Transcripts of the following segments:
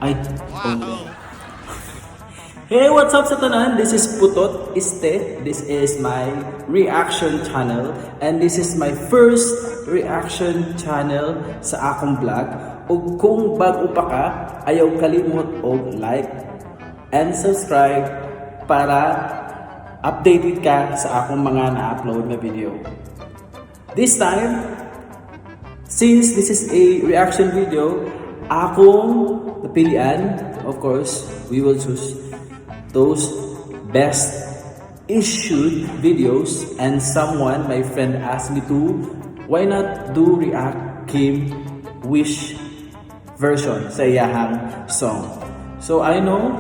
Ay, oh. Hey, what's up sa tanan? This is Putot Este. This is my reaction channel and this is my first reaction channel sa akong vlog. Ug kung bago pa ka, ayaw kalimot og like and subscribe para updated ka sa akong mga na-upload na video. This time, since this is a reaction video, akong napilian, of course, we will choose those best issued videos, and someone, my friend, asked me to, why not do react Kim Wish version sa iyahang song. So I know,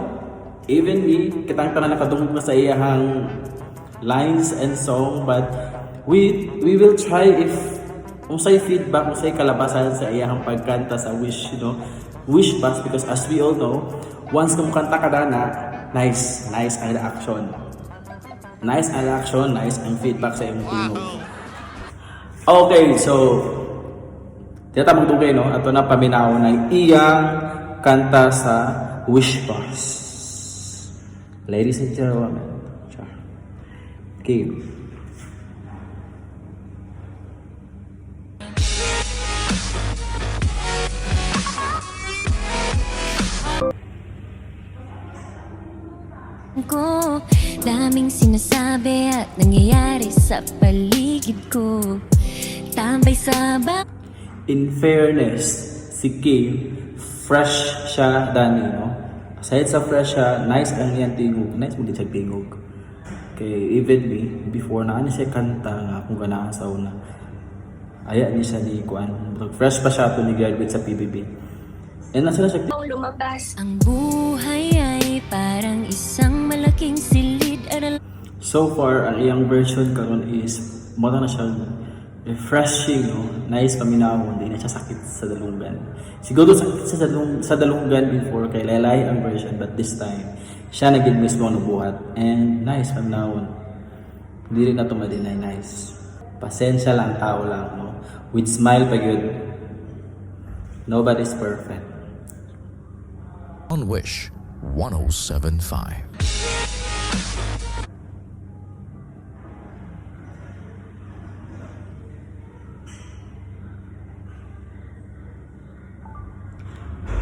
even me, kitang tanan nakadungog na sa iyahang lines and song, but we will try if unsay feedback, unsay kalabasan sa iyahang pagkanta sa Wish, Wish Bus, because as we all know, once kung kanta ka na, nice, nice ang reaction. Nice ang reaction, nice ang feedback sa imong tingog. Okay, so di ta magdugay, no? Ato na paminaw na iyang kanta sa Wish Bus. Ladies and gentlemen. Char. Okay. Ko. Daming sinasabi at nangyayari sa paligid ko. Tambay sa ba In fairness, si Kim, fresh siya dani, no? Aside sa fresh siya, nice ang iyang tingog. Nice mo din siya tingog. Kay even me, before na ano siya kanta nga akong ganahan sa una. Aya ni siya ni kuan. Fresh pa siya to ni graduate sa PBB. And nasa na siya Lumabas. Ang buhay ay parang isang malaking silid aral. So far, ang iyang version karon is mao na siya refreshing, no? Nice paminaw, hindi na siya sakit sa dalunggan. Siguro sakit sa dalunggan before kay laylay ang version, but this time siya na gid mismo ang nabuhat and nice paminawon. Hindi rin na to ma-deny, nice. Pasensya lang, tao lang, no? With smile pa gyud. Nobody's perfect. On Wish 1075.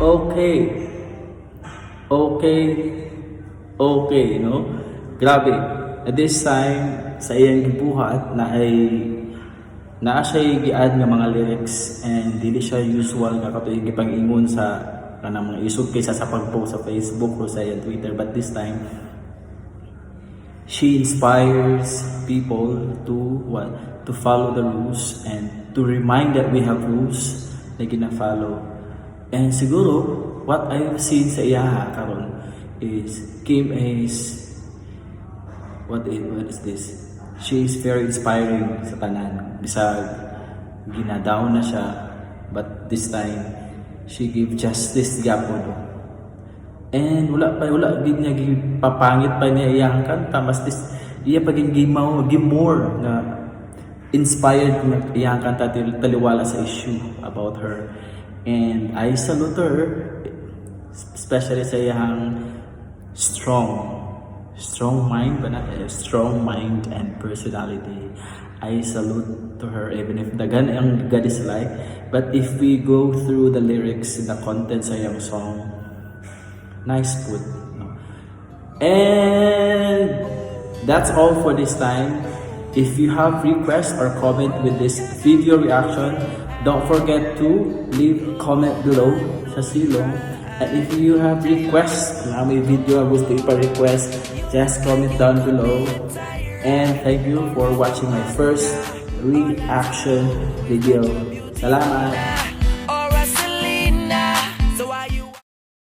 Okay. Okay. Okay, no? Grabe. At this time, sa iyang gibuhat na ay naa siya gi-add nga mga lyrics and dili siya usual nga katoy gipang-ingon sa kanang mga isog kaysa sa pag-post sa Facebook or sa iyang Twitter, but this time she inspires people to what, to follow the rules and to remind that we have rules na gina-follow. And siguro what I've seen sa iya karon is Kim is what is this, she is very inspiring sa tanan bisag gina-down na siya, but this time she give justice gyapon, no? And wala pa, wala gid niya gipapangit pa niya iyang kanta, mas this iya pa gid gimaw give more nga inspired nga iyang kanta taliwala sa issue about her. And I salute her, especially sa iyang strong strong mind ba na, eh, strong mind and personality. I salute to her even if daghan ang ga-dislike, but if we go through the lyrics and the content sa iyang song, nice put, no? And that's all for this time. If you have requests or comment with this video reaction, don't forget to leave comment below sa silong. And if you have requests na may video na gusto ipa-request, just comment down below. And thank you for watching my first reaction video. Salamat!